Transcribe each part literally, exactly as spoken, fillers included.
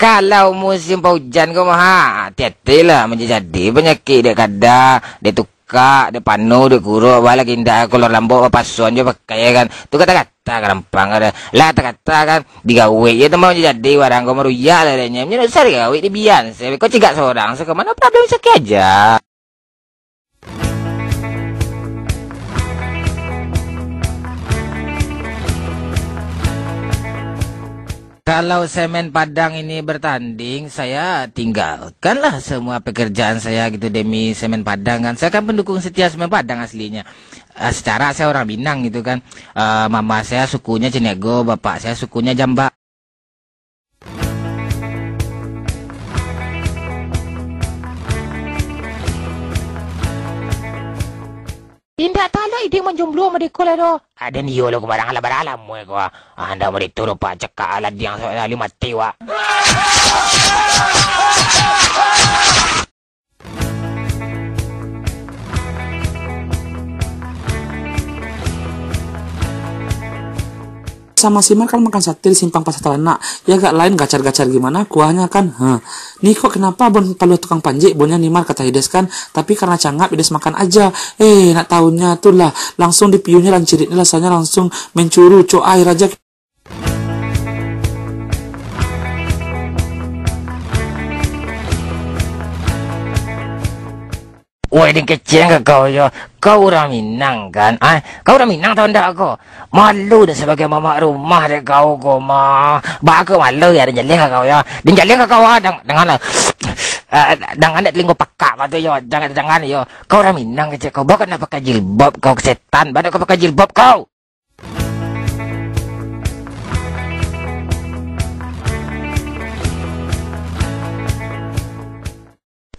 Kalau musim paujan ko mah, ha, hati-hatilah, manjadi panyakik dek kada, dek tukak, dek panu, dek kurok, balah indak kaluar lambok, bapasuan jo pakai kan. Tu kata-kata karampang kada. Lah kata-kata kan, digawik je tu mah manjadi barang ko maruyak lah adanya. Manjadi usah digawik, dibian se. Ko cigak sorang se, ko mano problem sakik aja. Kalau semen Padang ini bertanding, saya tinggalkanlah semua pekerjaan saya gitu demi semen Padang kan. Saya kan pendukung setia semen Padang aslinya. Eh, secara saya orang Minang gitu kan. Eh, mama saya sukunya Caniago, bapak saya sukunya Jambak. Indak talok idek manjomblo madeko lai doh. Aden iyo lo kubarang alah baralah mue ko. Ah, ndak madeko doh, Pak, cakak alah diang sawak tali mati, Wak. Sama si Mar kan makan sate di simpang Pasar Talanak. Ya agak lain gacar-gacar gimana kuahnya kan. Heh. Ni kok kenapa bon paluah tukang panjek, bonnya ni Mar kata Hides kan. Tapi karena cangap Hides makan aja. Eh, nak tahunya tu lah. Langsung dipiuhnya lanciritnya rasanya langsung mencuru. Cok air aja. Woi, ding keceng ka kau yo. Kau urang Minang kan? Ah, kau urang Minang tau ndak ko? Malu dah sabagai mamak rumah dek kau ko mah. Baa kau malu yo, ding jaleh ka kau yo. Ding jaleh ka kau ah, dang-, dangan lah. Ah, dangan dek telingo pakak kau tu yo. Jangan, jangan yo. Kau urang Minang kecek kau. Baa kau ndak pakai jilbab kau, setan. Baa kau pakai jilbab kau?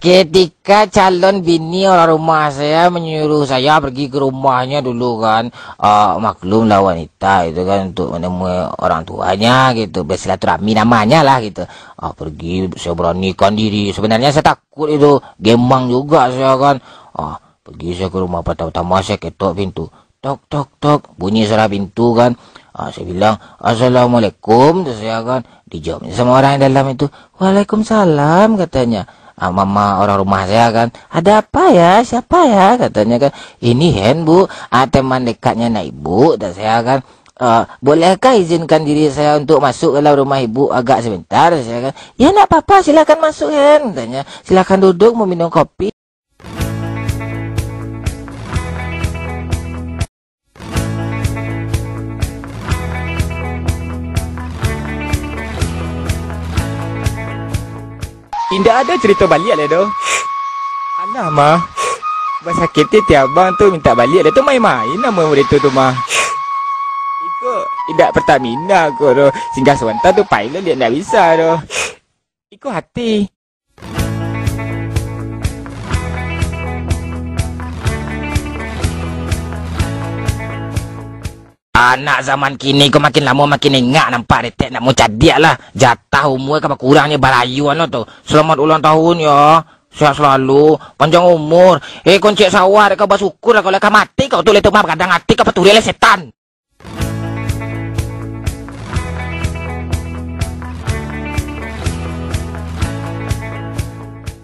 Ketika calon bini orang rumah saya menyuruh saya pergi ke rumahnya dulu kan, ah, maklumlah wanita itu kan untuk menemui orang tuanya gitu, bersilaturahmi namanya lah gitu. Ah, pergi saya beranikan diri. Sebenarnya saya takut itu, gemang juga saya kan. Ah, pergi saya ke rumah, pertama-tama saya ketok pintu. Tok, tok, tok. Bunyi suara pintu kan. Ah, saya bilang, "Assalamualaikum," tu saya kan. Dijawabnya sama orang yang dalam itu. "Waalaikumsalam," katanya. Ah, mama orang rumah saya kan. "Ada apa ya? Siapa ya?" katanya kan. "Ini Hen, Bu. Ah, teman dekatnya anak ibu," kata saya kan. "Eh, bolehkah izinkan diri saya untuk masuk ke dalam rumah ibu agak sebentar?" saya kan. "Ya, ndak apa-apa, silakan masuk, Hen," katanya. "Silakan duduk, mau minum kopi." Indak ado carito baliak lai doh. Alah mah, basakik ati abang tu mintak baliak lai tu main-main namuah murid tu tu mah. Iko indak Pertamina ko doh, singgah suanta tu pai lo liak ndak bisa doh. Iko hati. Anak zaman kini ko makin lamo makin ingak nampak detek, nak mucadiak lah. Jatah umua ka bakurang nyo barayo ano tu. Selamat ulang tahun yo. Sehat selalu, panjang umur. Eh, koncek sawah dek kau, basyukur lah kau lah ka mati kau tu, letup mah bagadang ati kau, paturi lah setan.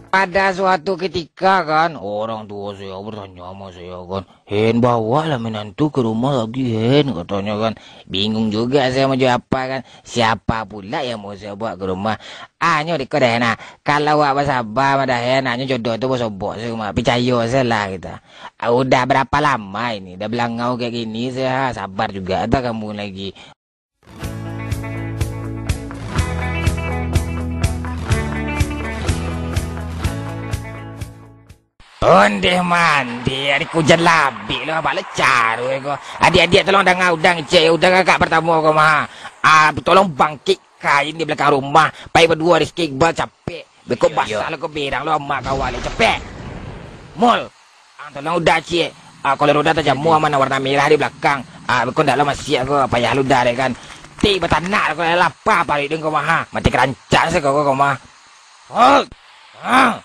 Pada suatu ketika kan, orang tua saya bertanya sama saya kan, "Hen, bawalah menantu ke rumah lagi, Hen," katanya kan. Bingung juga saya mau jawab apa kan. Siapa pula yang mau saya bawa ke rumah? Anyo diko deh nah. Kalau awak basaba mah dah, Hen, anyo jodoh tu basobok se mah. Picayo se lah kita. Ah, udah berapa lama ini? Udah belangau kayak gini, saya sabar juga tak kamu lagi. Ondeh mandeh, ari kujan labik lo, abak lo caru ko. Adiak-adiak tolong danga udah ngecek, udah kakak pertamo ko mah. Ah, tolong bangkik kain di belakang rumah. Pai baduo Rizky Iqbal capek. Beko basah lo ko berang lo amak kawali capek. Mul. Ang tolong udah ciek. Ah, kalau roda tajamua mana warna merah di belakang. Ah, beko ndak lo masiak ko payah lo udah dek kan. Ti batanak lo ko lapa parik deng ko mah. Mati kerancak se ko ko mah. Oh. Ah.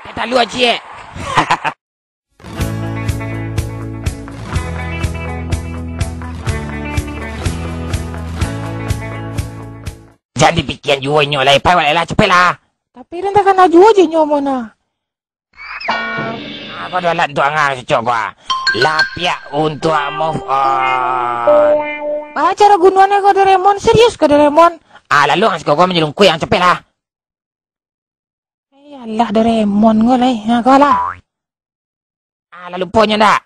Kita lu ciek. Jan dipikian juo inyo lai, pai wak lah, capek lah. Tapi den takana juo je inyo mah nah. Ah, ko ado alat untuak ang, cocok ko ah. Lapiak untuak move on. Baa caro gunoannyo ko Doraemon? Serius ko Doraemon? Ah, lalu ang siko ko manyalungkuik ang, capek lah. Iyolah Doraemon ko lai. Ha, ko lah. Ah, lah lupo nyo ndak?